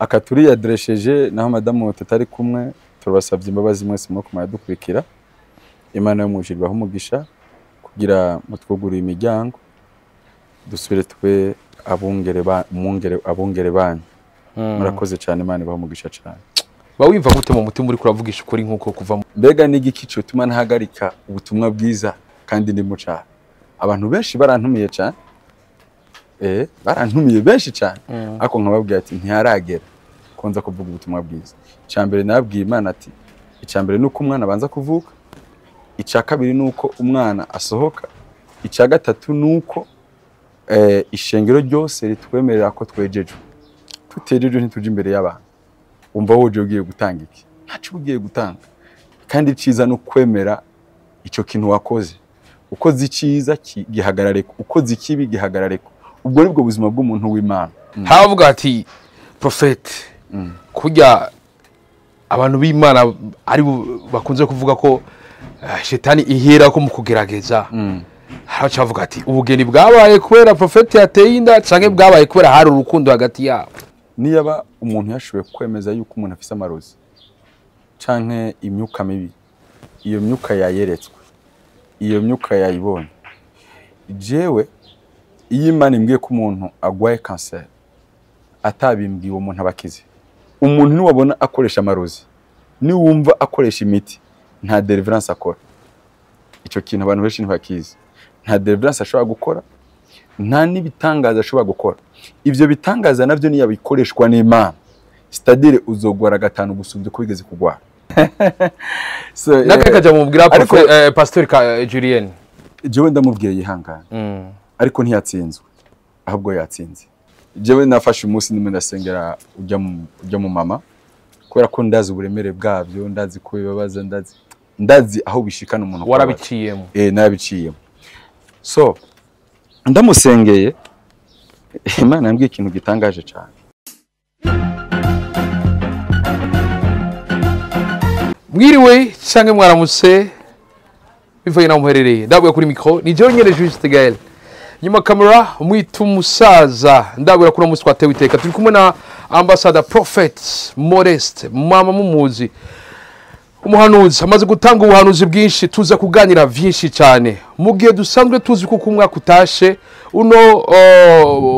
Akaturiyaderesheje naho madamu tutari kumwe, turabasabye imbabazi mwese mwo kumadukurikira. Imana yo mujirwa umugisha kugira mutwugurire imiryango dusubire twe abungere ba umwungere abungere banyu. Murakoze cyane, Imana ibahe umugisha cyane. Ba wimva gute mu mutima uri kuravugisha ukuri nkuko kuva Mbega n'igiki cotuma ntahagarika ubutumwa bwiza kandi ndi mu cyaha? Abantu benshi barantumiye cyane, barantumiye benshi cyane, ariko nkababwira ati ntiharagera ko nza kuvuga ubutumwa bwiza. Icya mbere nababwiye Imana ati icya mbere ni uko umwana abanza kuvuka, icya kabiri ni uko umwana asohoka, icya gatatu ni uko ishengero ryose ritwemerera ko twejejwe. Tutejejwe ntitujya imbere y'abantu. Umva woje ugiye gutanga iki? Ntacyo ugiye gutanga. Kandi iciza no kwemera ico kintu wakoze. Ukoze iciza gihagarareko, ukoze ikibi gihagarareko. Ubwo nibwo buzima bw'umuntu w'Imana. Havuga ati prophète, kurya abantu b'Imana ari bakunze kuvuga ko shetani ihera ko mu kugerageza. Haracavuga ati ubugeni bwabaye kubera prophète yateye inda canke bwabaye kubera hari urukundo hagati yabo. Niyaba umuntu yashoboye kwemeza yuko umuntu afise amarozi canke imyuka mibi, iyo myuka yayeretswe, iyo myuka yayibonye. Jewe iyo Imana imbwiye ko umuntu agwaye kanseri atabimbwiye, uwo muntu abakize. Umuntu niwabona akoresha amarozi, niwumva akoresha imiti, nta deliverance akora. Ico kintu abantu benshi ntibakizi. Nta deliverance ashobora gukora, nta n'ibitangaza ashobora gukora. Ivyo bitangaza navyo niyo bikoreshwa n'Imana. C'est-à-dire uzogwara gatanu gusumbya uko wigeze kugwara. So, Nakaje mubwira Pasteur Julien. Jewe ndamubwiye yihangana. Ariko ntiyatsinzwe, ahubwo yatsinze. Jewe nafashe umunsi ndimo ndasengera ujya mu mama, kubera ko ndazi uburemere bwabyo, ndazi ko bibabaza, ndazi aho bishikana umuntu. Warabiciyemo? Narabiciyemo. So ndamusengeye, Imana yambwiye ikintu gitangaje cyane. Mwiriwe canke mwaramutse bivaye naho muherereye. Ndabwira kuri micro ni jewe nyene Juste Gaël. Nyuma kamera mwita umusaza. Ndabwira kuri umunsi twatewe iteka. Turi kumwe na Ambassador Prophet Modeste, mama mumuzi. Umuhanuzi amaze gutanga ubuhanuzi bwinshi, tuza kuganira vyinshi cyane. Mu gihe dusanzwe tuzi ko umwaka utashe uno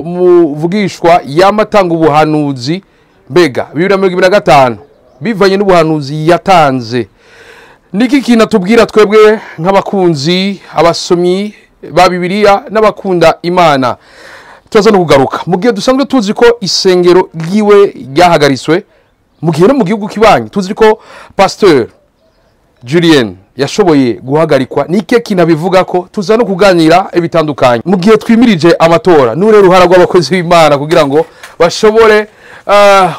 muvugishwa yamatanga ubuhanuzi, mbega 2025 bivanye n'ubuhanuzi yatanze. Niki kintu atubwira twebwe nk'abakunzi, abasomyi ba Bibiliya n'abakunda Imana? Tuza no kugaruka mu gihe dusanzwe tuzi ko isengero ryiwe ryahagaritswe, mu gihe no mu gihugu kibanyi tuzi ko Pasteur Julien yashoboye guhagarikwa. Nike kintu abivuga ko tuza no kuganira ibitandukanye. Mu gihe twimirije amatora, nure ruhara rw'abakozi b'Imana kugira ngo bashobore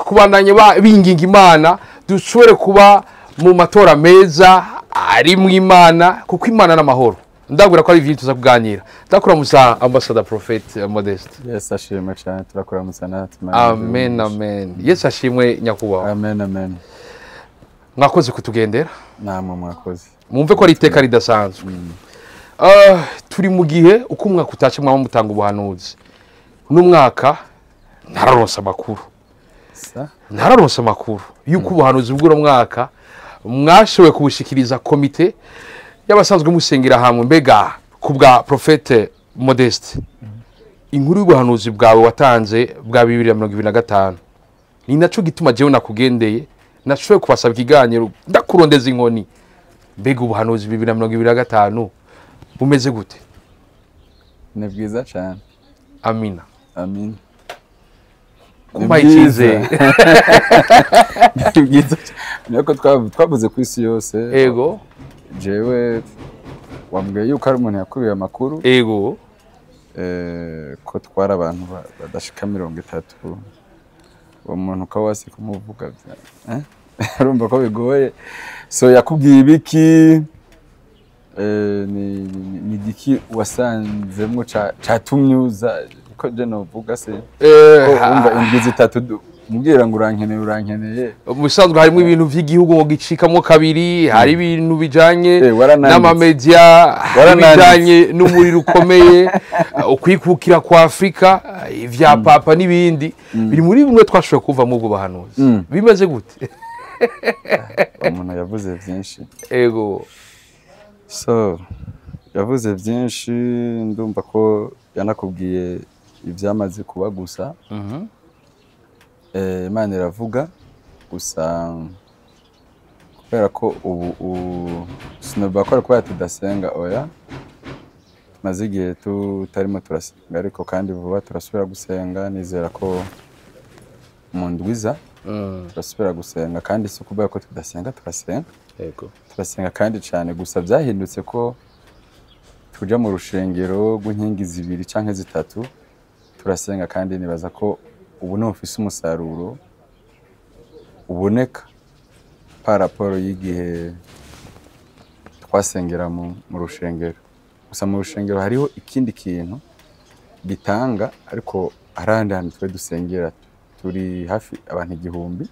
kubandanya binginga Imana, dushobore kuba mu matora meza ari mu Imana, kuko Imana n'amahoro. Ndabwira ko ari ibintu tuza kuganira. Ndakura musa Ambassador Prophet Modeste. Yes, ashimwe cyane, turakora musa natwe. Amen, amen. Yes, ashimwe nyakubahwa. Amen, amen. Mwakoze kutugendera. Namwe mwakoze. Mwumve ko ari iteka ridasanzwe. Turi mu gihe uko umwaka utace mwaba mutanga ubuhanuzi. N'umwaka nararonse amakuru. Nararonse amakuru yuko ubuhanuzi bw'uno mwaka mwashoboye kubushikiriza komite y'abasanzwe musengera hamwe. Mbega kubwa Prophet Modeste, inkuru y'ubuhanuzi bwawe watanze bwa 2025 ni naco gituma jewe nakugendeye, nashoboye kubasaba ikiganiro ndakurondeza inkoni. Mbega ubuhanuzi 2025 bumeze gute? Ni bwiza cyane. Amina. Amin. Kumpa icyizere. Ni bwiza. Niko twavuze ku isi yose. Ego. Jewe wambwiye yuko ari umuntu yakubiye amakuru. Ego. Ko twara abantu badashika 30. Uwo muntu ko wasi kumuvuga urumva ko bigoye. So yakubwiye ibiki? Ni giki wasanzemwo catumyuza ko je novuga se? Umva indwi zitatu mubwira ngo urankeneye urankeneye. Musanzwe harimo ibintu vy'igihugu ngo gicikamo kabiri, hari ibintu bijanye n'amamedia, bijanye n'umuriro ukomeye, ukwikukira kwa Afrika, Ivya papa n'ibindi biri muri bimwe twashoboye kuva mu ubwo buhanuzi. Bimeze gute? Umuntu yavuze byinshi. Ego. So yavuze byinshi, ndumva ko yanakubwiye ibyamaze kuba gusa. Imana iravuga gusa, kubera ko ubu sinovuga ko ari kubera tudasenga, oya, tumaze igihe tutarimo turasenga, ariko kandi vuba turasubira gusenga. Nizera ko mu ndwiza turasubira gusenga, kandi si ukuvuga ko tudasenga, turasenga. Turasenga kandi cyane, gusa byahindutse ko tuja mu rushengero rw'inkingi zibiri canke zitatu turasenga, kandi nibaza ko ubu niho ufise umusaruro uboneka par rapport y'igihe twasengera mu rushengero gusa. Mu rushengero hariho ikindi kintu bitanga, ariko hari ahandi hantu twe dusengera turi hafi abantu 1000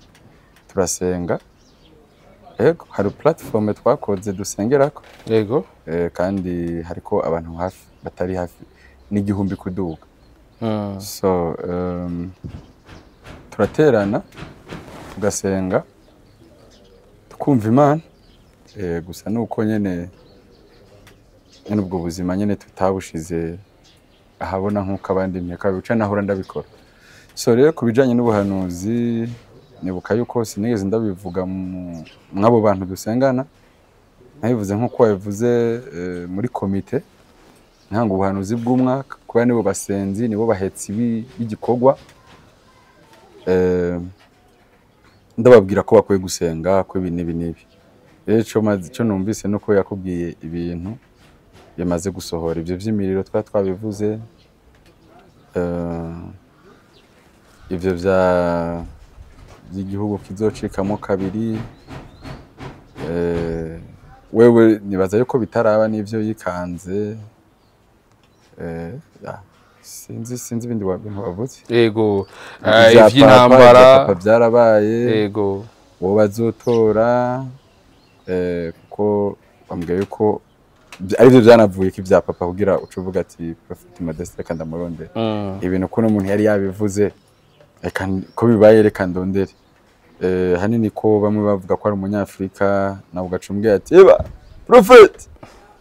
turasenga. Yego, hari platform twakoze dusengerako. Kandi hariko abantu hafi batari hafi n'1000 kuduga. So turaterana tugasenga tukumva Imana, gusa nuko nyene ubwo buzima nyene tutabushize ahabona nk'uko abandi mpeka bica nahora ndabikora. So rero ku bijanye n'ubuhanuzi, nibuka yuko sinigeze ndabivuga mw'abo bantu dusengana, nabivuze nk'uko wabivuze, muri komite ntanga ubuhanuzi bw'umwaka, kubera nibo basenzi, nibo bahetsi b'igikorwa. Ndababwira ko bakwiye gusenga, ko ibi n'ibi n'ibi. Rero ico numvise nuko yakubwiye ibintu bimaze gusohora, ivyo vy'imiriro twa twabivuze, ivyo vya by'igihugu kizocikamo kabiri, wewe nibaza yuko bitaraba n'ivyo yikanze. Sinzi ibindi bintu wavuze. Ego. Ivya Ivy'intambara. Papa byarabaye. Uwo bazotora, kuko bambwiye yuko arivyo byanavuye ko ivya papa, kugira uca uvuga ati Prophet Modeste reka ndamurondere. Ibintu ko umuntu yari yabivuze, reka ko bibaye reka ndondere. Hanini ko bamwe bavuga ko ari umunyafrika, nawe ugaca umbwira ati eba Prophet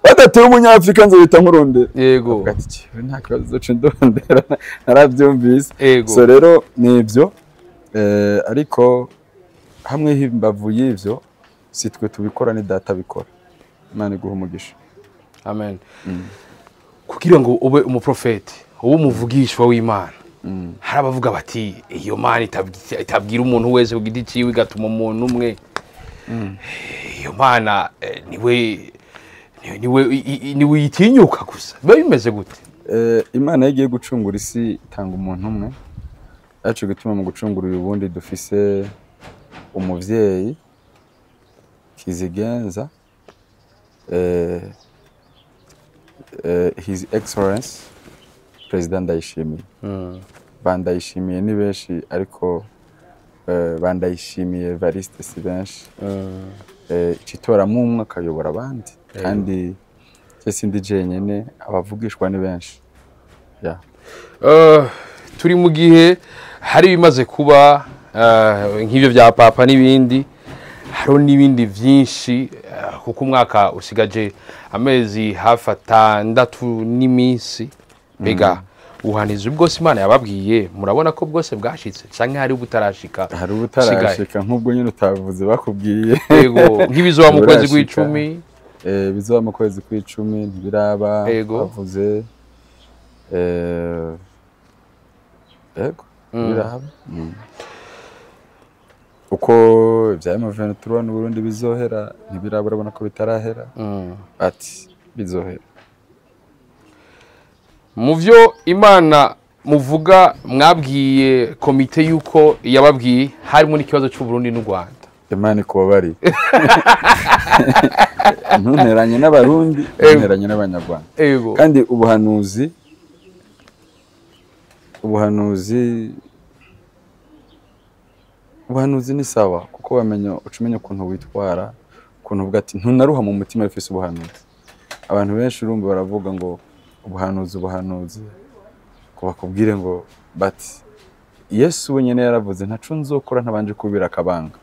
badateye umunyafrika nzobita nkurondera. Avuga ati "Jewe nta kibazo uca ndondera narabyumvise." So rero nibyo, ariko hamwe himbavu y'ivyo si twe tubikora, ni data bikora. Imana iguha umugisha. Amen. Kugira ngo ube umuprofeti, ube umuvugishwa w'Imana, hari abavuga bati iyo Mana itabwira umuntu wese ku giti ciwe, igatuma umuntu umwe, iyo Mana niwe yitinyuka gusa. Biba bimeze gute? Imana iyo igiye gucungura isi itanga umuntu umwe, yacu gituma mu gucungura uyu bundi dufise umuvyeyi kizigenza, His Excellence President Ndayishimiye. Bandayishimiye ni benshi, ariko Bandayishimiye Evariste si benshi. Icitoramo umwe akayobora abandi, kandi je sindi jenyene, abavugishwa ni benshi, yeah. Turi mu gihe hari ibimaze kuba, nk'ivyo vya papa n'ibindi, hariho n'ibindi vyinshi, kuko umwaka usigaje amezi hafi 6 n'iminsi. Mbega ubuhanuzi bwose Imana yababwiye murabona ko bwose bwashitse, canke hari ubutarashika? Hari ubutarashika, nk'ubwo nyine utavuze bakubwiye. Yego, nk'ibizoba mu kwezi Ntiburashika. kw'icumi. Bizoba mu kwezi kw'icumi ntibiraba. Bavuze, yego, ntibiraba. Uko ibya M23 n'Uburundi bizohera ntibiraba, urabona ko bitarahera. Ati bizohera. Mu vyo Imana muvuga mwabwiye komite yuko yababwiye, harimo n'ikibazo cy'u Burundi n'u Rwanda. Imana ikubabariye, ntunteranye n'Abarundi, ntunteranye n'Abanyarwanda. Kandi ubuhanuzi ni sawa, kuko wamenya uca umenya ukuntu witwara, ukuntu uvuga ati ntunaruha mu mutima ufise ubuhanuzi. Abantu benshi urumva baravuga ngo ubuhanuzi, ubuhanuzi. Ngo bakubwire ngo but Yesu wenyine yaravuze, ntaco nzokora ntabanje kubira akabanga.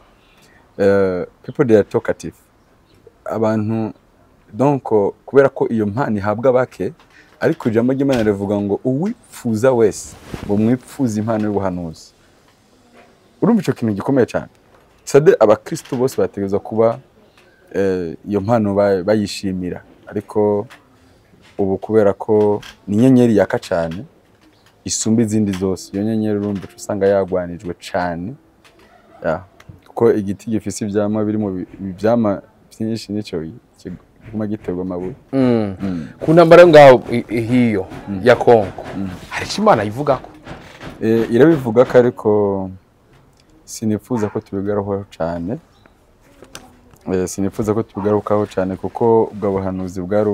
People, they are talkative, abantu. Donc kubera ko iyo mpano ihabwa bake, ariko ijambo ry'Imana rivuga ngo uwipfuza wese ngo mwipfuze impano y'ubuhanuzi. Urumva ico kintu gikomeye cyane. Sade abakristo bose bategerezwa kuba iyo mpano bayishimira, ariko ubu kubera ko ni inyenyeri yaka cyane isumba izindi zose, iyo nyenyeri urumva uca usanga yagwanijwe cyane ya, kuko igiti gifise ivyamwa biri mu ivyamwa byinshi nico kiguma giterwa amabuye. Ku ntambara yo ngaho hiyo ya Kongo, hari icyo Imana ivugako? Irabivuga ko, ariko sinifuza ko tubigarukaho cyane. Sinifuza ko tubigarukaho cyane kuko ubwo buhanuzi bwari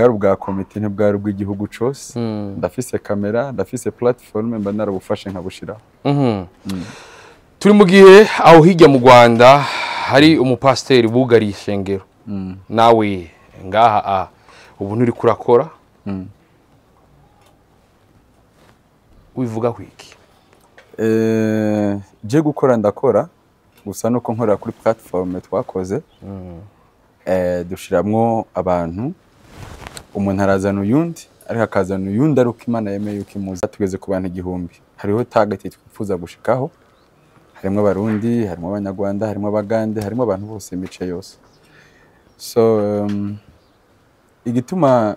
ubwa komite, ntibwari ubw'igihugu cose. Ndafise kamera, ndafise platform, mba narabufashe nkabushiraho. Turi mu gihe aho hirya mu Rwanda hari umupasiteri bugariye ishengero, nawe ngaha ubu nturi kurakora. Wivuga kwiki? Je gukora ndakora, gusa nuko nkorera kuri platform twakoze, dushiramwo abantu, umuntu arazana uyundi, ariko akazana uyundi ari uko Imana yemeye yuko imuza. Tugeze ku bantu 1000. Hariho target twifuza gushikaho. Harimo Abarundi, harimo Abanyarwanda, harimo Abagande, harimo abantu bose, imice yose. So igituma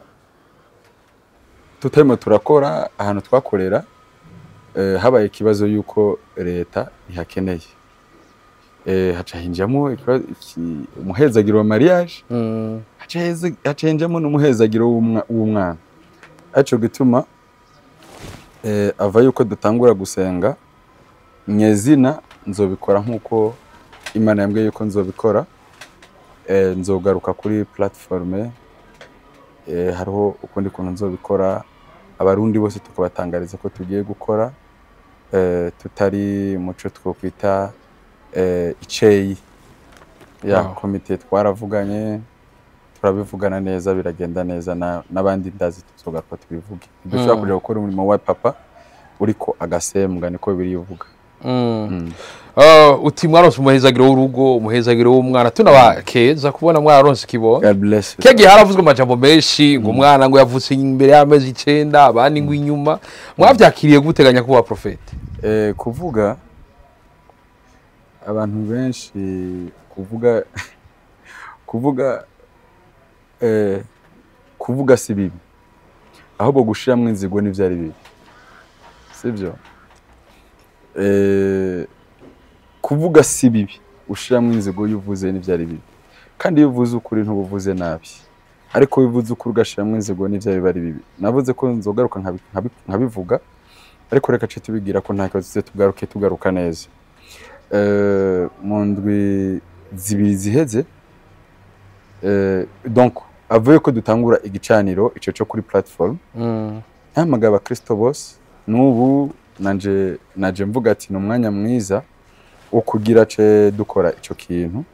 tutarimo turakora ahantu twakorera, habaye ikibazo yuko leta ihakeneye, haca hinjamo umuhezagiro wa mariage, haca hinjamo n'umuhezagiro w'umwana. Aco gituma ava yuko dutangura gusenga nyezina, nzobikora nkuko Imana yambwiye yuko nzobikora. Nzogaruka kuri platform, hariho ukundi kuntu nzobikora, Abarundi bose tukabatangariza ko tugiye gukora, tutari muco twokwita iceyi ya komite. Twaravuganye, turabivugana neza, biragenda neza, n'abandi ndazi tuzogaruka tubivuge. Ntidushobora kuja gukora umurimo wa papa uriko agasembwa, niko birivuga. Uti mwaronse umuhezagiro w'urugo, umuhezagiro w'umwana, tunabakeza kubona mwararonse ikibondo. God bless you. Kya gihe haravuzwe amajambo menshi ngo umwana ngo yavutse imbere y'amezi 9, abandi ngo inyuma. Mwavyakiriye guteganya kuba profete? Kuvuga, abantu benshi kuvuga si bibi, ahubwo gushiramwo inzigo nivyo ari bibi, sivyo? Kuvuga si bibi, ushiramwo inzigo iyo uvuze nivyo ari bibi. Kandi iyo uvuze ukuri ntubuvuze nabi, ariko iyo uvuze ukuri ugashiramwo inzigo nivyo biba ari bibi. Navuze ko nzogaruka nkabivuga, ariko reka ce tubigira ko nta kibazo, tuze tugaruke, tugaruka neza. Mu ndwi 2 ziheze, donc avuye ko dutangura igicaniro ico cyo kuri platform, ntamagaye abakristo bose. N'ubu nanje naje mvuga ati ni umwanya mwiza wo kugira ce dukora ico kintu,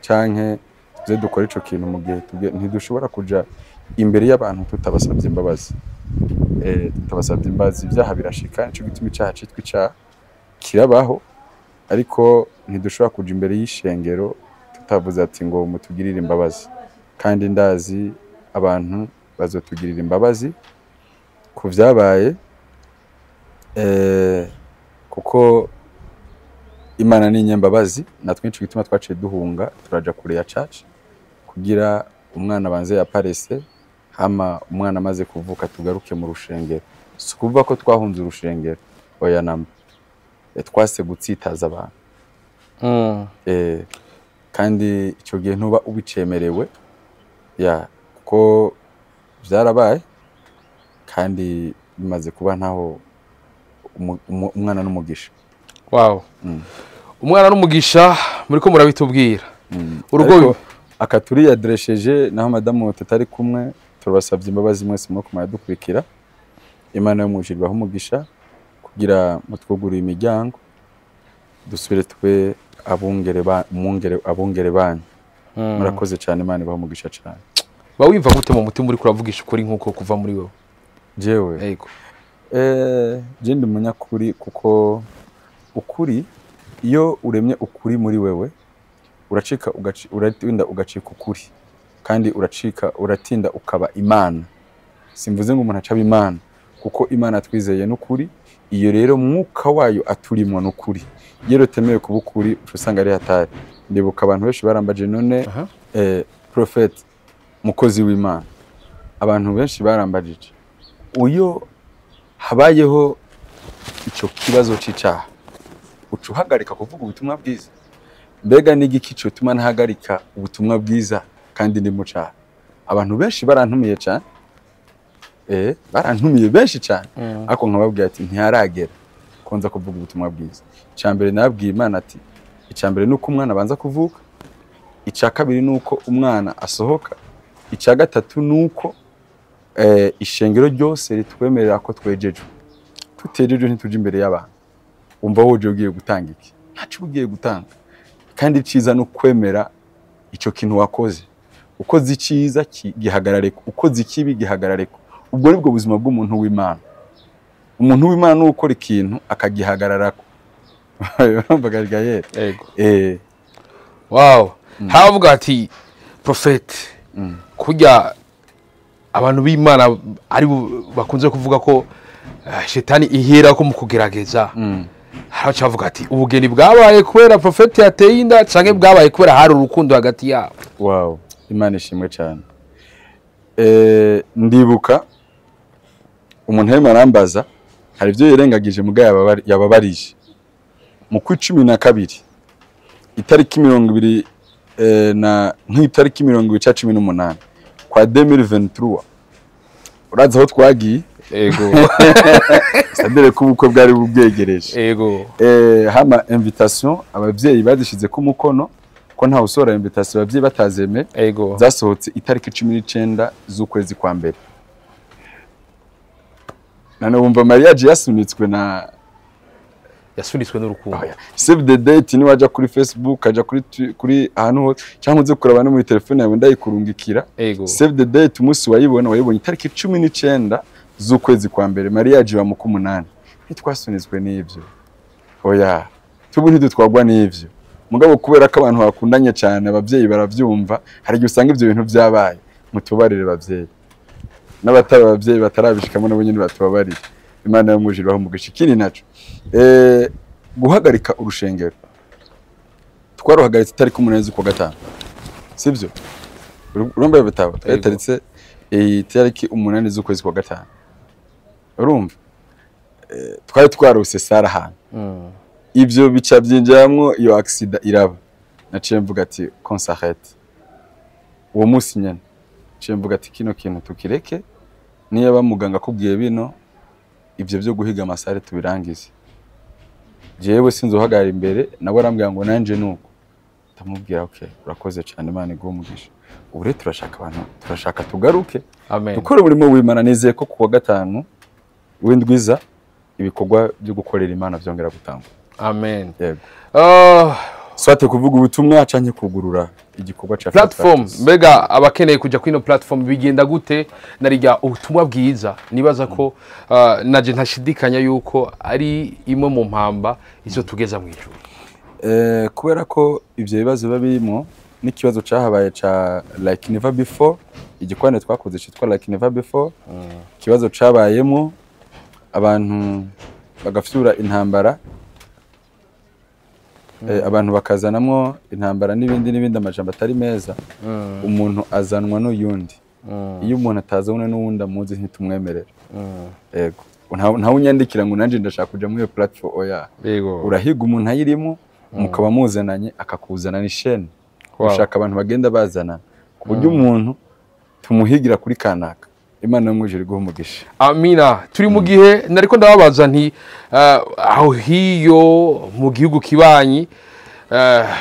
canke tuze dukora ico kintu mu gihe ntidushobora kuja imbere y'abantu tutabasabye imbabazi. Tutabasabye imbabazi, ibyaha birashika, nico gituma icaha citwa icaha, kirabaho, ariko ntidushobora kuja imbere y'ishengero tutavuze ati ngo mutugirire imbabazi. Kandi ndazi abantu bazotugirira imbabazi ku vyabaye, kuko Imana ni inyembabazi. Natwe nico gituma twaciye duhunga, turaja kure ya church kugira umwana abanze yaparese, hama umwana amaze kuvuka tugaruke mu rushengero. Si ukuvuga ko twahunze urushengero, oya namba. Twase gutsitaza abantu. Kandi ico gihe ntuba ubicemerewe ya, kuko vyarabaye kandi bimaze kuba, ntaho umwana n'umugisha. Wow. Umwana n'umugisha, muriko murabitubwira. Urugo Ariko akaturiyaderesheje naho madamu tutari kumwe, turabasabye imbabazi mwese mwo kumara. Imana yo mu ijuru ibahe umugisha kugira mutwugurure imiryango, dusubire tube abungere ba umwungere, abungere banyu. Murakoze cyane, Imana ibahe umugisha cyane. Ba wimva gute mu mutima uriko uravugisha ukuri nk'uko kuva muri wowe? Jewe? Yego. Je ndi umunyakuri, kuko ukuri, iyo uremye ukuri muri wewe, uracika uratinda ugacika ukuri, kandi uracika uratinda ukaba Imana. Simvuze ngo umuntu acaba Imana, kuko Imana twizeye n'ukuri. Iyo rero mwuka wayo aturimo n'ukuri, iyo rero utemewe kuba ukuri, uca usanga ari hatari. Ndibuka abantu benshi barambaje none prophet, mukozi w'Imana, abantu benshi barambajije uyo habayeho icyo kibazo c'icaha, uca uhagarika kuvuga ubutumwa bwiza? Mbega n'igiki cotuma ntahagarika ubutumwa bwiza kandi ndi mu caha? Abantu benshi barantumiye cane, barantumiye benshi cane, ariko nkababwira ati ntiharagera ko nza kuvuga ubutumwa bwiza. Icya mbere nababwiye Imana ati icya mbere ni uko umwana abanza kuvuka, icya kabiri ni uko umwana asohoka, icya gatatu ni uko ishengero ryose ritwemerera ko twejejwe. Tutejejwe ntituja imbere y'abantu. Umva woje ugiye gutanga iki? Ntaco uba ugiye gutanga. Kandi iciza no kwemera ico kintu wakoze. Ukoze iciza gihagarareko, ukoze ikibi gihagarareko. Ubwo nibwo buzima bw'umuntu w'Imana. Umuntu w'Imana ni ukora ikintu akagihagararako. Urumva Gael? Yego. Wow. Havuga ati prophet, kurya abantu b'Imana ari bo bakunze kuvuga ko shetani ihera ko mu kugerageza, haraca bavuga ati ubugeni bwabaye kubera prophet yateye inda, canke bwabaye kubera hari urukundo hagati yabo? Wow, Imana ishimwe cyane. Ndibuka umuntu arimo arambaza, hari ibyo yirengagije muga yababarije. Mu kwa 12, itariki 20 na nk'itariki 20 ca 18 kwa 2023, urazi aho twagiye? Ego. C'est-à-dire ko ubukwe bwari bubwegereje. Ego. Hama invitation abavyeyi bazishize ku mukono, ko ntawe usohora invitation abavyeyi batazeme. Ego. Zasohotse itariki 19 z'ukwezi kwa mbere. None wumva mariage yasunitswe na Yasunitswe n'urukundo. Oya. Save the date, ni waja kuri Facebook, aja kuri ahantu hose, cyangwa uze kuraba no muri telefone yawe ndayikurungikira. Ego. Save the date, umunsi wayibona, wayibonye itariki 19 z'ukwezi kwa mbere, mariage wa muku 8. Ntitwasunitswe n'ivyo, oya, tubu ntidutwagwa n'ivyo. Mugabo kubera ko abantu bakundanye cyane, abavyeyi baravyumva, hari igihe usanga ivyo bintu vyabaye. Mutubarire abavyeyi, n'abatari abavyeyi batarabishikamo nabo nyene batubabarire. Imana yo baho umugisha. Ikindi naco, guhagarika urushengero, twaruhagaritse itariki 8 z'ukwa gatanu, sivyo? Urumva bitabo twataritse itariki 8 z'ukwezi kwa gatanu. Urumva twari twarose sara ahantu, ivyo bica byinjiramwo, iyo accident iraba. Naciye mvuga ati qu'on s'arrête. Uwo munsi nyene naciye mvuga ati kino kintu tukireke, niba muganga akubwiye bino, ivyo byo guhiga amasare tubirangize. Jewe sinzohagarara imbere. Nawe arambwira ngo nanje nuko. Ndamubwira okay, urakoze cyane, Imana iguhe umugisha. Ubu rero turashaka abantu, turashaka tugaruke Amen. dukora umurimo w'Imana. Nizeye ko kuwa gatanu w'indwiza ibikorwa byo gukorera Imana byongera gutangwa. Amen. Yego, swate kuvuga ubutumwa canke kugurura igikorwa ca Platform. Practice. Mbega abakeneye kuja kuri ino platform bigenda gute? Narirya ubutumwa bwiza, nibaza ko naje ntashidikanya yuko ari imwe mu mpamba izo tugeza mu ijuru. Kubera ko ivyo bibazo biba birimo n'ikibazo cahabaye ca Like Never Before, igikwane twakoze citwa Like Never Before, ikibazo cabayemo abantu bagafyura intambara, abantu bakazanamwo intambara n'ibindi n'ibindi, amajambo atari meza. Umuntu azanwa n'uyundi. Iyo umuntu atazanwe n'uwundi amuzi, ntitumwemerera. Yego, ntawe unyandikira ngo nanje ndashaka kuja muri iyo platform, oya. Yego. Urahiga umuntu ayirimo, mukaba muzananye, akakuzana. Ni chaîne. Ushaka abantu bagenda bazana ku buryo umuntu tumuhigira kuri kanaka. Imana yo mw'ijuru iguhe umugisha. Amina. Turi mu gihe nariko ndababaza nti aho hiyo mu gihugu kibanyi,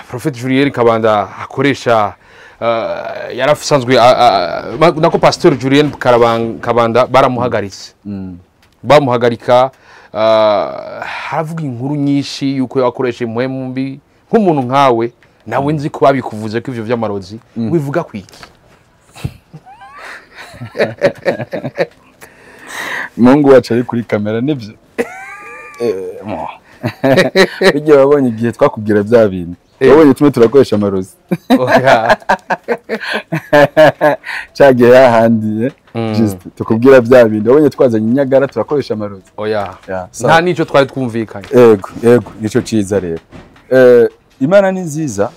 Prophet Julien Kabanda akoresha, yarasanzwe nako Pasteur Julien Kabanda baramuhagaritse, bamuhagarika, haravuga inkuru nyinshi yuko yakoresha impwemu mbi. Nk'umuntu nkawe nawe nzi ko babikuvuze ko ivyo vy'amarozi, wivuga kwiki? Mungu wacu ari kuri kamera nibyo. Bijye wabonye igihe twakubwira bya bintu. Wabonye tumwe turakoresha amarozi. Oya. Cyagiye yahandiye. Just tukubwira bya bintu. Wabonye twazanye inyagara turakoresha amarozi. Oya. Nta nico twari twumvikanye. Yego, yego, nico ciza rero. Imana ni nziza.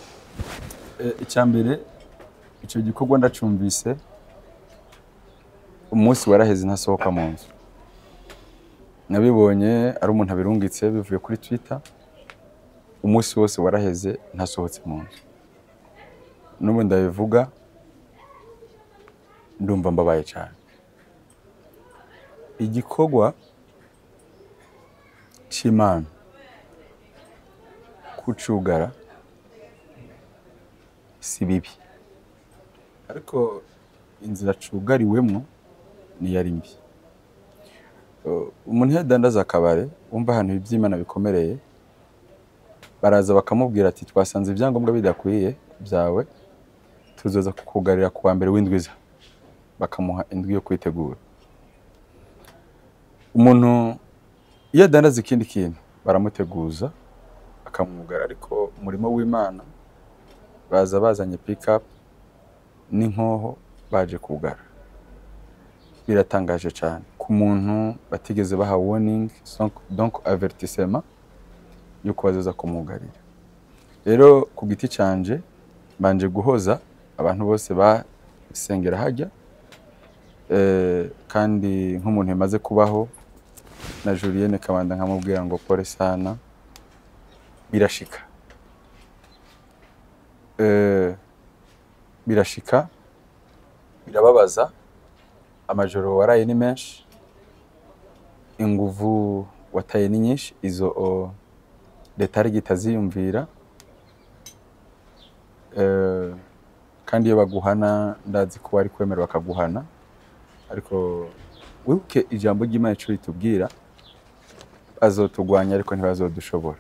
Icyambere ico gikorwa ndacumvise umunsi waraheze ntasohoka mu nzu. Nabibonye ari umuntu abirungitse bivuye kuri Twitter. Umunsi wose waraheze ntasohotse mu nzu. N'ubu ndabivuga ndumva mbabaye cyane. Igikorwa c'Imana kucugara si bibi, ariko inzira cugariwemwo ni yari mbi. Umuntu yadandaza akabare umva ahantu iby'Imana bikomereye, baraza bakamubwira ati twasanze ibyangombwa bidakwiye byawe, tuzoza kukugarira kuwa mbere w'indwiza. Bakamuha indwi yo kwitegura. Umuntu iyo adandaza ikindi kintu baramuteguza akamwugara, ariko umurimo w'Imana baza bazanye pick up n'inkoho baje kugara. Biratangaje cyane ku muntu batigeze baha warning, donc avertissement yuko bazoza kumugarira. Rero ku giti canje banje guhoza abantu bose basengera hajya, kandi nk'umuntu yamaze kubaho na Julienne Kabanda nkamubwira ngo pole sana, birashika. Birashika, birababaza. Amajoro waraye ni menshi, inguvu wataye ni nyinshi, izo leta rigitaziyumvira. Kandi iyo baguhana ndazi ko ari kwemera bakaguhana, ariko wibuke ijambo ry'Imana ico ritubwira, azotugwanya ariko ntibazodushobora.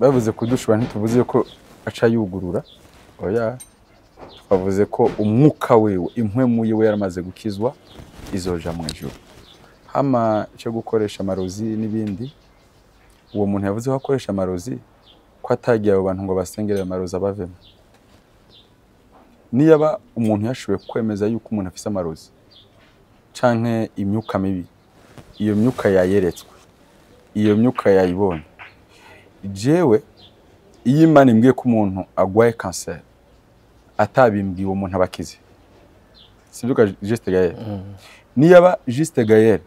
Bavuze kudushobora ntituvuze ko aca yugurura, oya, bavuze ko umwuka wewe impwemu yiwe yaramaze gukizwa izoja mu ijuru. Hama cyo gukoresha amarozi n'ibindi, uwo muntu yavuze ko akoresha amarozi ko atagiye abo bantu ngo basengere amarozi abavemo. Niyaba umuntu yashoboye kwemeza yuko umuntu afise amarozi canke imyuka mibi, iyo myuka yayeretswe, iyo myuka yayibonye. Jewe iyo Imana imbwiye ko umuntu agwaye cancer atabimbwiye uwo muntu abakize, sibyo Juste Gaël? Niyaba Juste Gaël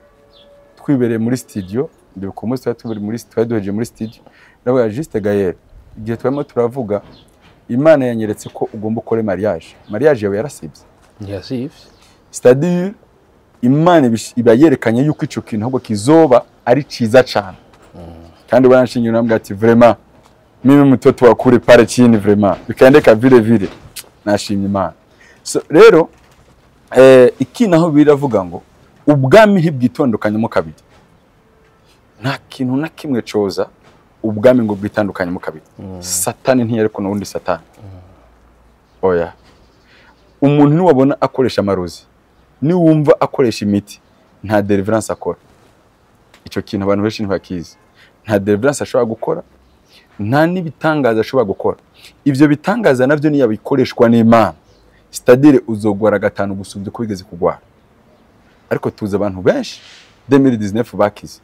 twibereye muri studio, ndibuka umunsi twari turi muri studio, duheje muri studio, ndavuga Juste Gaël, igihe twarimo turavuga Imana yanyeretse ko ugomba ukore mariage. Mariage yawe yarasibye. Yasivye. C'est-à-dire Imana iba yerekanye yuko ico kintu ahubwo kizoba ari ciza cyane. Kandi baranshingira nambwa ati vraiment mimi mtoto wa kure pale chini vraiment bikaendeka vile vile, nashimye Imana. So rero iki naho biravuga ngo ubwami ntibwitondukanyemo kabiri. Nta kintu na kimwe coza ubwami ngo bwitandukanyemo kabiri. Satani ntiyariko n'undi satani. Oya. Umuntu niwabona akoresha amarozi, niwumva akoresha imiti, nta deliverance akora. Ico kintu abantu benshi ntibakizi. Nta deliverance ashobora gukora, nta n'ibitangaza ashobora gukora. Ivyo bitangaza navyo niyo bikoreshwa n'Imana. C'est-à-dire uzogwara gatanu gusumvya uko wigeze kugwara. Ariko tuzi abantu benshi 2019 bakize.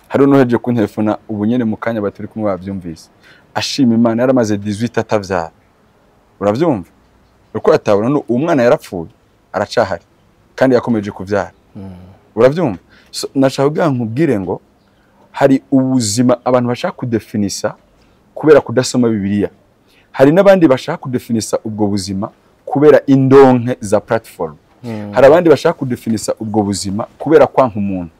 Hari n'uheje kuntelefona ubu nyene mu kanya baturi kumwe bavyumvise. Ashima Imana yaramaze 18 atavyara. Uravyumva? Uko atabona no umwana yarapfuye aracahari kandi yakomeje kuvyara. Uravyumva? So, nashaka kugira nkubwire ngo hari ubuzima abantu bashaka kudefinisa kubera kudasoma Bibiliya. Hari n'abandi bashaka kudefinisa ubwo buzima kubera indonke za platform. Hari abandi bashaka kudefinisa ubwo buzima kubera kwanka umuntu.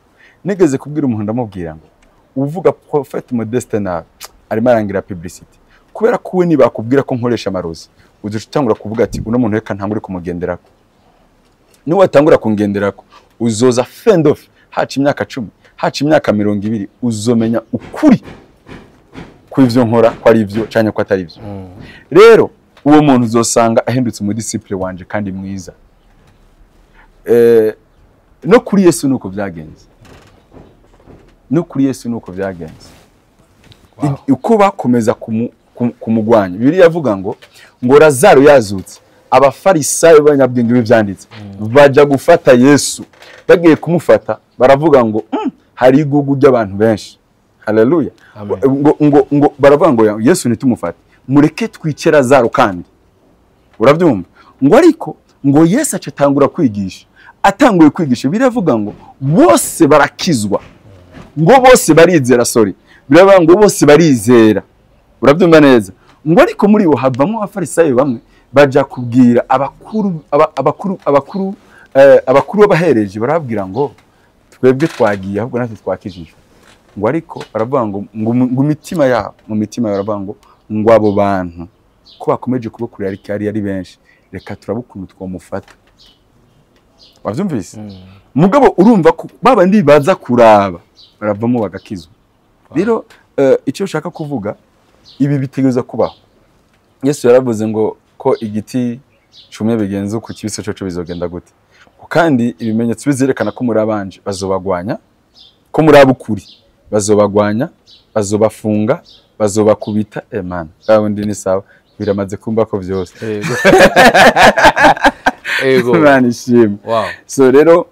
Nigeze kubwira umuntu ndamubwira ngo uvuga Prophet Modeste nawe arimo arangira publicity. Kubera ko we nibakubwira ko nkoresha amarozi, uzucitangura kuvuga ati uno muntu reka ntangure kumugenderako. Ni watangura kungenderako uzoza fend off haca imyaka 10, haca imyaka 20, uzomenya ukuri kw'ivyo nkora ko ari ivyo canke ko atari ivyo. Rero uwo muntu uzosanga ahindutse mu disciple wanje kandi mwiza. No kuri Yesu nuko byagenze. No kuri Yesu nuko byagenze. Uko bakomeza kumugwanya. Bibiliya yavuga ngo Lazaro yazutse. Abafarisayo b'abanyabwenge b'ivyanditse baja gufata Yesu. Bagiye kumufata baravuga ngo hari igugu ry'abantu benshi. Haleluya. Ngo baravuga ngo Yesu nitumufate, mureke twice Lazaro kandi. Uravyumva? Ngo ariko ngo Yesu acatangura kwigisha. Atanguye kwigisha biravuga ngo bose barakizwa. Ngo bose barizera, sorry. Biravuga ngo bose barizera. Uravyumva neza? Ngo ariko muri bo havamo abafarisayo bamwe baja kubwira abakuru b'abahereje, barabwira ngo twebwe twagiye ahubwo natwe twakijijwe. Ngo ariko baravuga ngo mitima yabo, mu mitima baravuga ngo abo bantu ko bakomeje kubakurira ari benshi, reka turabukuntu twomufata. Wavyumvise? Mugabo urumva ko babandi baza kuraba baravamo bagakizwa. Rero icyo ushaka kuvuga, ibi bitegereza kubaho. Yesu yaravuze ngo ko igiti cumye bigenze uko kibise cyo bizogenda gute. Kandi ibimenyetso bizerekana ko muri abanje bazobagwanya, ko muri abukuri bazobagwanya, bazobafunga, bazobakubita. Emana babundi ni sawa, biramaze kumba ko byose. Ego. Imana ishimwe. Wow. So rero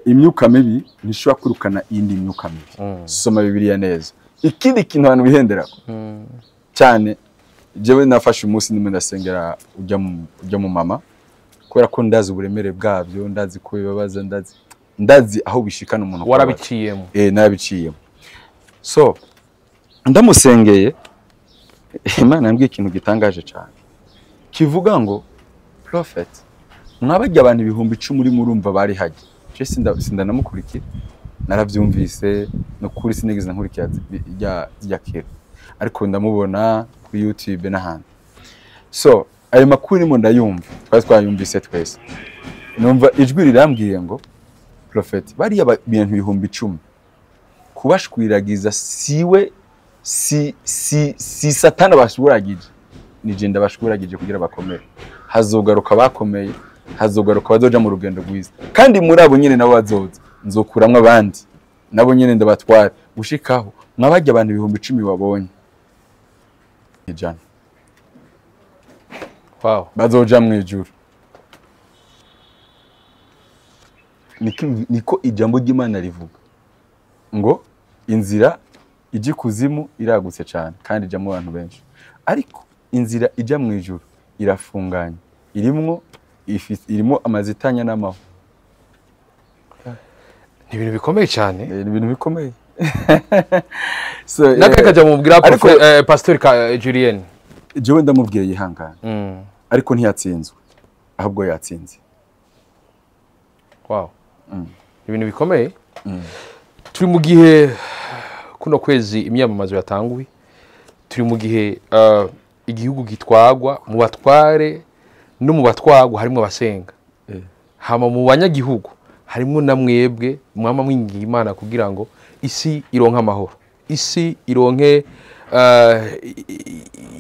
imyuka mibi ntishobora kwirukana iyindi myuka mibi. Soma Bibiliya neza. Ikindi kintu abantu bihenderako cyane, jewe nafashe umunsi ndimo ndasengera ujya mu mama, kubera ko ndazi uburemere bwabyo, ndazi ko bibabaza, ndazi aho bishikana umuntu. Warabiciyemo? Narabiciyemo. So ndamusengeye, Imana yambwiye ikintu gitangaje cyane kivuga ngo prophet, mwabajya abantu 10,000 muri murumva bari haje. Je sindanamukurikira, naravyumvise no kuri sinigeze nkurikira rya kera, ariko ndamubona kuri YouTube n'ahandi. So ayo makuru nimo ndayumva, twari twayumvise twese. Numva ijwi rirambwiye ngo prophet, bariya bintu 10,000 kubashwiragiza siwe si Satana bashwiragije, ni je ndabashwiragije kugira bakomere. Hazogaruka bakomeye, hazogaruka bazoja mu rugendo rwiza, kandi muri abo nyene nabo bazoza nzokuramwe abandi nabo nyene ndabatwara gushikaho mwabajya abantu 10,000 babonye ijana. Wow. Bazoja mu ijuru. Niko ijambo ry'Imana rivuga ngo inzira ijya ikuzimu iragutse cyane kandi ijamo abantu benshi, ariko inzira ijya mu ijuru irafunganye, irimo amazitanya n'amahu. Ni ibintu bikomeye cyane. Ni ibintu bikomeye. So nakakaja mubwira Pasteur Julien, jewe ndamubwiye yihangana, ariko ntiyatsinzwe, ahubwo yatsinze. Wow. Ibintu bikomeye. Turi mu gihe kuno kwezi imyamamazo yatanguye, turi mu gihe igihugu gitwagwa mu batware no mu batwagwa harimo abasenga, hama mu banyagihugu harimo na mwebwe mwama mwingiye Imana kugira ngo isi ironke amahoro, isi ironke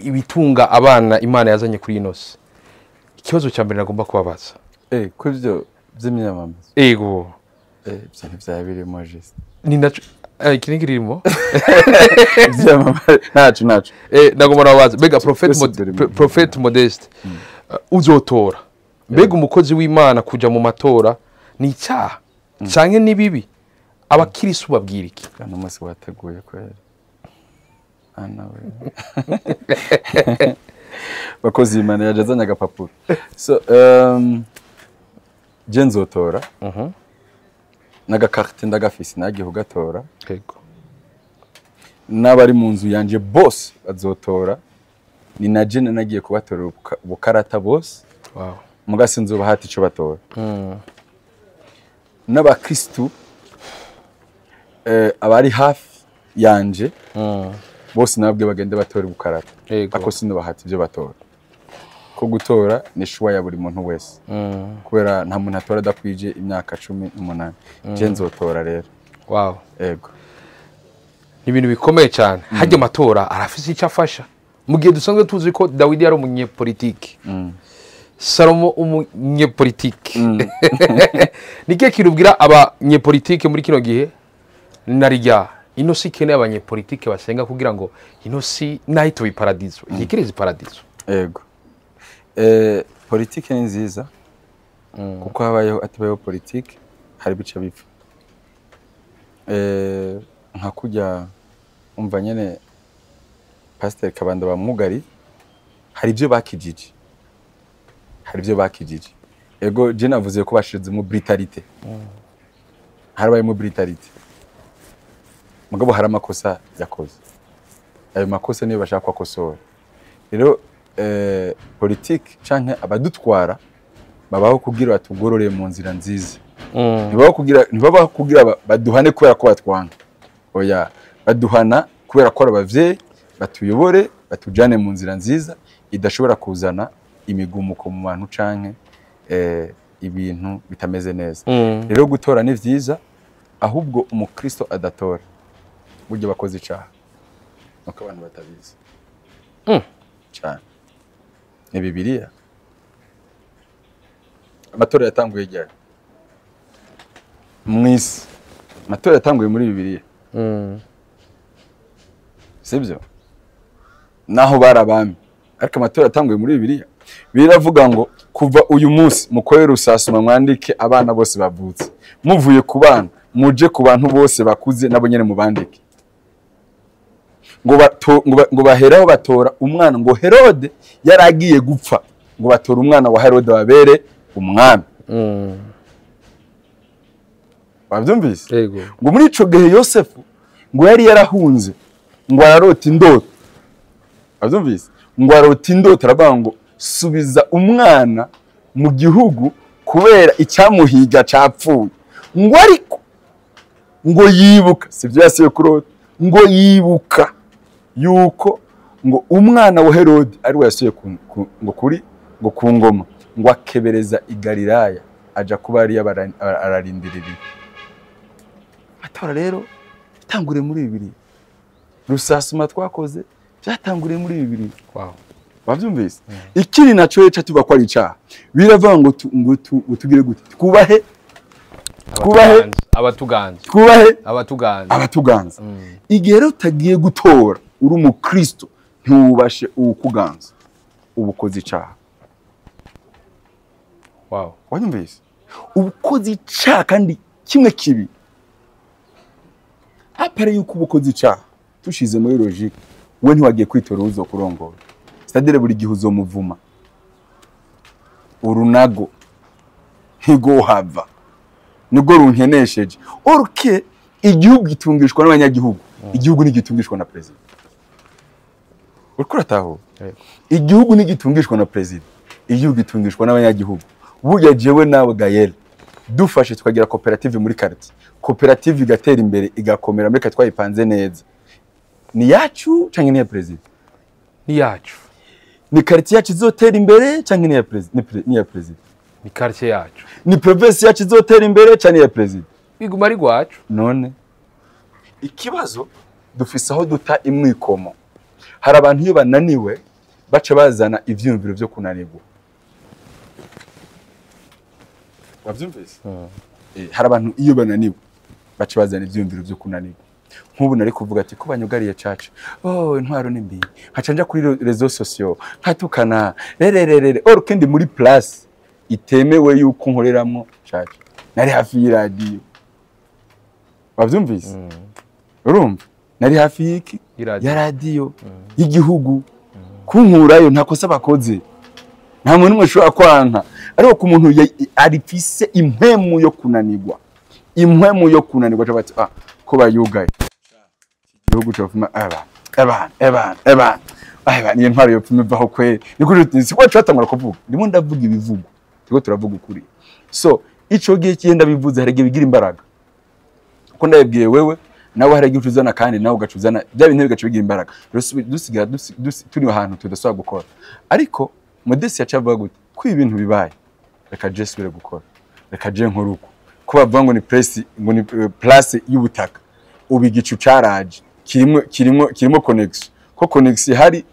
ibitunga abana Imana yazanye kuri ino si. Ikibazo cya mbere nagomba kubabaza kuri byo by'imyamamazo. Ego. Ibyo ntibyaba birimo juste. Ni naco iki nigirimo. Naco naco. Nagomba nabaza mbega Prophet Modeste uzotora. Mbega umukozi w'Imana kuja mu matora ni icyaha canke ni bibi? Abakirisu babwira iki? Kana umunsi wateguye kwera. Ana we. Bakozi Imana yajazanye agapapuro. So je nzotora. N'agakarte ndagafise nagiye kugatora. Yego. N'abari mu nzu yanje bose bazotora. Ni na je nagiye kubatora ubukarata bose. Wow. Mugasi nzobahata ico batora. N'abakristu abari hafi yanje bose nabwe bagende batora ubukarata. Ako sinobahata ivyo batora. Ko gutora ni shuwa ya buri muntu wese. Kubera nta muntu atora adakwije imyaka 18. Je nzotora rero. Wow. Ego. Ni ibintu bikomeye cyane. Hajya amatora arafise icyo afasha. Mu gihe dusanzwe tuzi ko Dawidi yari umunyepolitiki. Salomo umunyepolitike, ni kihe kintu ubwira abanyepolitike muri kino gihe? Narijya ino si ikeneye abanyepolitike basenga kugira ngo ino si naho ituba iparadizo, ikikiriza iparadizo. Yego. Politike ni nziza, kuko habayeho atabayeho politike hari bice bipfa. Nka kujya umva nyene Pasteur Kabanda bamwugari, hari ibyo bakijije, hari ibyo bakijije. Ego, je navuze ko bashizemo brutalité, harabayemo brutalité, mugabo hari amakosa yakoze, ayo makosa niyo bashaka kwakosora. Rero politike canke abadutwara babaho kugira batugorore mu nzira nziza. Ntibabaho kugira baduhane kubera ko batwanga, oya, baduhana kubera ko ari abavyeyi, batuyobore batujane mu nzira nziza idashobora kuzana imigumuko mu bantu canke ibintu bitameze neza. Rero gutora ni vyiza, ahubwo umukristo adatora burya bakoze icaha, nuko abantu batabizi. Cyane ni Bibiliya. Amatora yatanguye ryari mw'isi? Amatora yatanguye muri Bibiliya, sibyo? Naho bari abami, ariko amatora yatanguye muri Bibiliya. Biravuga ngo kuva uyu munsi mukore rusasuma, mwandike abana bose bavutse, muvuye ku bana muje ku bantu bose bakuze, nabo nyene mubandike. Ngo baheraho batora umwana, ngo Herode yaragiye gupfa, ngo batora umwana wa Herode babere umwami. Wabyumvise? Yego. Ngo muri ico gihe Yosefu ngo yari yarahunze, ngo ararota indoto. Wabyumvise? Ngo ararota indoto, aravuga ngo subiza umwana mu gihugu kubera icyamuhiga capfuye. Ngo ariko ngo yibuka, sivyo yasiye kurota, ngo yibuka yuko ngo umwana wa Herode ari we yasuye ngo kuri ngo ku ngoma, ngo akebereza i Galilaya aja kuba ari ararindirira. Atora rero bitanguriye muri Bibiliya. Rusasuma twakoze byatanguriye muri Bibiliya. Wow. Wavyumvise? Ikiri naco cyo tuba ko ari icaha. Biravuga ngo tugire gute? Twubahe, twubahe abatuganza, twubahe abatuganza, abatuganza. Igihe rero utagiye gutora uri umukristo ntiwubashe uwukuganza, ubukoze icaha. Wow. Wanyumvise? Ubukoze icaha kandi kimwe kibi. Apare yuko ubukoze icaha, tushize muri logique, we ntiwagiye kwitora uzo kurongora. C'est-à-dire buri gihe uzomuvuma. Urunago ntigohava, nibwo runkenesheje. Orke igihugu gitungishwa n'abanyagihugu, igihugu ntigitungishwa na president. Uriko urataho? Igihugu ntigitungishwa na president, igihugu gitungishwa n'abanyagihugu. Burya jewe nawe Gael dufashe tukagira koperative muri quartier, koperative igatera imbere igakomera muri twayipanze neza, ni yacu canke ni ya president? Ni yacu. Ni quartier yacu izotera imbere canke ni ya president? Ni ya president. Ni quartier yacu. Ni province yacu izotera imbere canke ni ya president? Biguma ari gwacu. None ikibazo dufise aho duta imwikomo. Hari abantu iyo bananiwe baca bazana ivyumviro vyo kunanirwa. Wavyumvise? Hari abantu iyo bananiwe baca bazana ivyumviro vyo kunanirwa. Nk'ubu nari kuvuga ati ko banyugariye caca, oh intwaro ni mbi, nkaca nja kuri réseaux sociaux nkatukana rerererere, or kendi muri place itemewe yuko nkoreramwo caca, nari hafi y'iradiyo. Wavyumvise? Urumva? Nari hafi y'iki? Ya radiyo y'igihugu. Kunkurayo nta kosa bakoze, nta muntu umwe ashobora kwanka, ariko ku muntu arifise impwemu yo kunanirwa, impwemu yo kunanirwa bati ah ko bayugaye igihugu cofuma aba aba aba aba aba niyo ntwaro yopfuma ivaho kweri. Niko siko twatangura kuvuga, ndimo ndavuga ibivugo, turiko turavuga ukuri. So ico gihe kigenda bivuze hari bigira imbaraga, kuko ndabibwiye wewe nawe hari igihe uzana kandi nawe ugacuzana bya bintu bigaca bigira imbaraga. Dusigira turi ahantu tudasubira gukora. Ariko Modeste yacavuga gute ko ibintu bibaye, reka je subire gukora, reka je nkora uko ko bavuga ngo ni press, ngo ni place y'ubutaka, ubu igicu caraje kirimo connection, ko connection hari,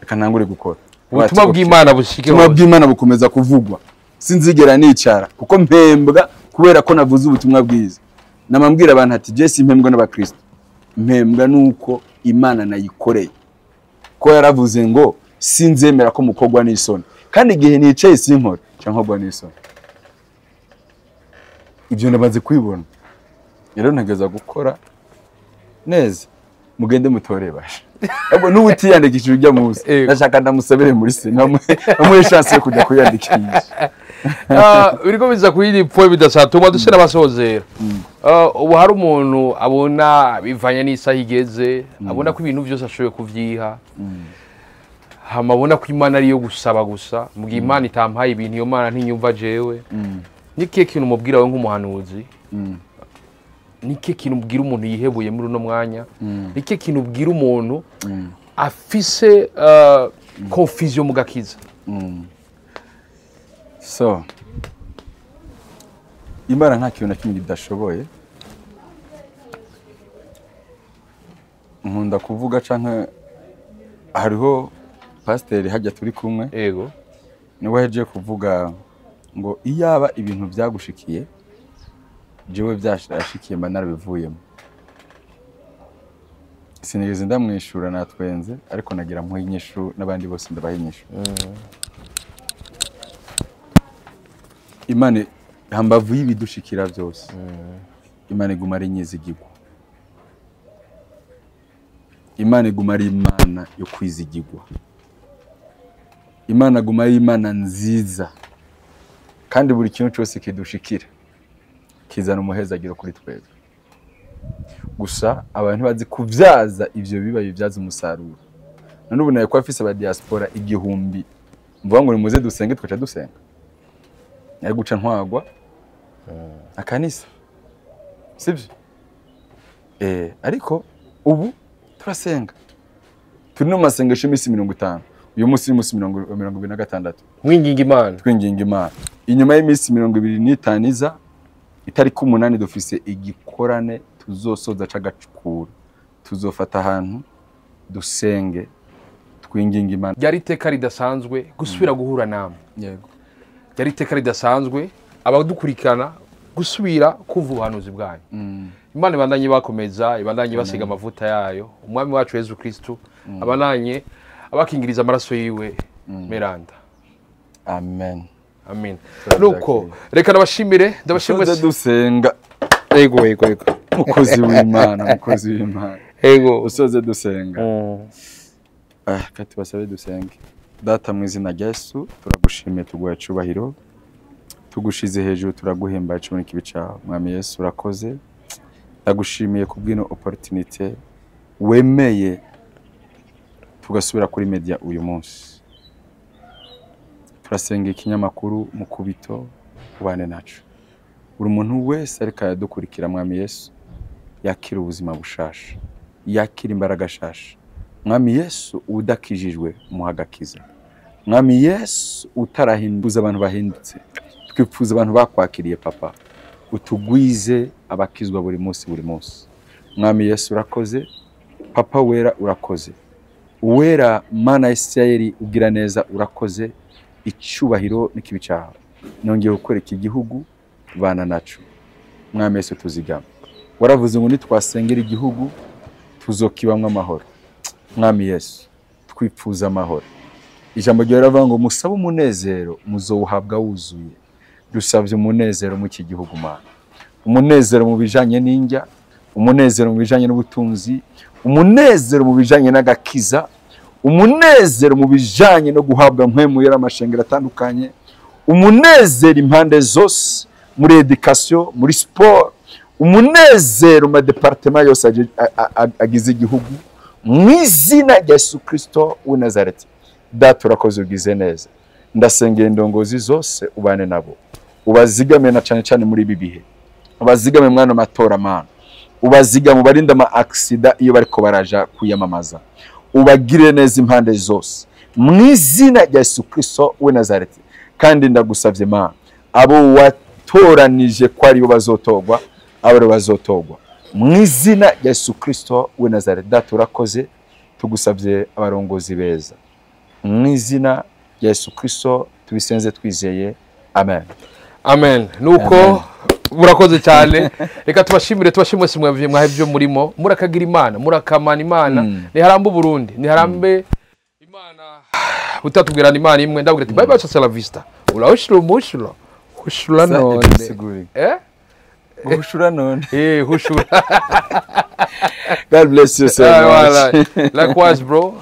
reka ntangure gukora. Ubutumwa bw'Imana bushike, ubutumwa bw'Imana bukomeza kuvugwa. Sinzigera nicara kuko mpembwa kubera ko navuze ubutumwa bwiza. Namambwira abantu ati je simpembwa n'abakristo, mpembwa nuko Imana nayikoreye, ko yaravuze ngo sinzemera ko mukogwa n'isoni, kandi igihe nicaye sinkora cyangwa nkogwa n'isoni. Ibyo nabaze kwibona rero ntegeza gukora neza. Mugende mutore basha. Ahubwo n'ubutiyandikishije ujya muzi ndashaka ndamusabire muri sena amuhe chance yo kujya kwiyandikisha. Biriko biza kuyiri pfo bidasatuma duse n'abasozera. Ubu hari umuntu abona bivanye n'isaha igeze, abona ko ibintu byose ashoboye kuvyiha, hama abona ko Imana ariyo gusaba gusa, mugihe Imana itampaye ibintu iyo Mana ntinyumva jewe. Nikihe kintu umubwira we nk'umuhanuzi? Niki kintu ubwira umuntu yihebuye muri uno mwanya? Niki kintu ubwira umuntu afise confusion mu gakiza? So Imana nta kintu na kimwe idashoboye. Nkunda kuvuga canke hariho pasiteri hajya turi kumwe, yego, niwe yaje kuvuga ngo iyaba ibintu byagushikiye jewe byashikiye mba narabivuyemo. Sinigeze ndamwishura natwenze, ariko nagira mpuhe inyishu n'abandi bose ndabaha inyishu. Imana hambavu y'ibidushikira byose, Imana iguma ari nyizigirwa. Imana iguma ari Imana yo kwizigirwa. Imana iguma ari Imana nziza, kandi buri kintu cyose kidushikira kizana umuhezagiro kuri twebwe. Gusa abantu bazi kuvyaza ivyo biba bivyaza umusaruro. None ubu naye ko afise aba diaspora 1000 mvuga ngo nimuze dusenge twaca dusenga, ari guca ntwagwa akanisa, sivyo? Ariko ubu turasenga, turi no masengesho imisi 50, uyu munsi ni munsi 26, mwinginga Imana, twinginga Imana. Inyuma y'imisi 25 iza itariki 8 dufise igikorane tuzosoza cagacukura, tuzofata ahantu dusenge twinginga Imana. Ryari iteka ridasanzwe gusubira guhura namwe. Yego, ryari iteka ridasanzwe abadukurikirana gusubira kumva ubuhanuzi bwanyu. Imana ibandanye bakomeza, ibandanye basiga amavuta yayo. Umwami wacu Yesu Kristo abandanye abakingiriza amaraso yiwe meranda. Amen. Amen. Nuko reka ndabashimire, ndabashimire dusenga. Yego, yego, yego. Mukozi w'Imana, mukozi w'Imana. Yego, usoze dusenga. Kati basabe dusenge. Data mu izina rya Yesu turagushimiye, tuguha cyubahiro, tugushize hejuru, turaguhimba cyo muri kibica. Mwami Yesu urakoze, ndagushimiye kubwino opportunity wemeye tugasubira kuri media uyu munsi. Turasenga ikinyamakuru Mukubito ubane nacu, buri muntu wese ariko yadukurikira Mwami Yesu yakira ubuzima bushasha, yakira imbaraga shasha. Mwami Yesu udakijijwe muhagakiza. Mwami Yesu utarahinduza abantu bahindutse, twipfuza abantu bakwakiriye papa, utugwize abakizwa buri munsi buri munsi. Mwami Yesu urakoze, papa wera urakoze, uwera Mana Isirayeli ugira neza urakoze, icyubahiro n'ikibicaha. Nongeye gukwereka igihugu bana nacu. Mwami Yesu tuzigama, waravuze ngo nitwasengera igihugu tuzokibamwe amahoro. Mwami Yesu twipfuza amahoro. Ijambo ryawe riravuga ngo musabe umunezero muzowuhabwa wuzuye. Dusabye umunezero mu iki gihugu Mana, umunezero mu bijanye n'indya, umunezero mu bijanye n'ubutunzi, umunezero mu bijanye n'agakiza, umunezero mu bijanye no guhabwa mpwemu y'amashengero atandukanye, umunezero impande zose, muri education, muri sport, umunezero mu departement yose agize igihugu, mu izina rya Yesu Kristo w'i Nazareti. Data urakoze, ugize neza. Ndasengera indongozi zose ubane nabo, ubazigame na cyane cyane muri ibi bihe, ubazigame mwana matora mana, ubazigame ubarinde ama accident iyo bariko baraja kwiyamamaza, ubagire neza impande zose mu izina rya Yesu Kristo w'i Nazareti. Kandi ndagusavye Mana, abo watoranije ko aribo bazotogwa, abo bazotogwa mu izina rya Yesu Kristo w'i Nazareti. Data urakoze, tugusavye abarongozi beza. Mu izina rya Yesu Kristo tubisenze twizeye, amen. Amen. Nuko murakoze cyane, reka tubashimire, tubashimire mwese mwavye mwahe ibyo murimo, murakagira Imana, murakamana Imana. Niharambe Burundi, niharambe Imana utatubwirana Imana imwe. Ndabwira ati bye bye, hasta la vista, urahushura umushuro hushura none. Eh. Guhushura none. Eh, hushura. God bless you so Ah, much. voilà. Likewise, bro.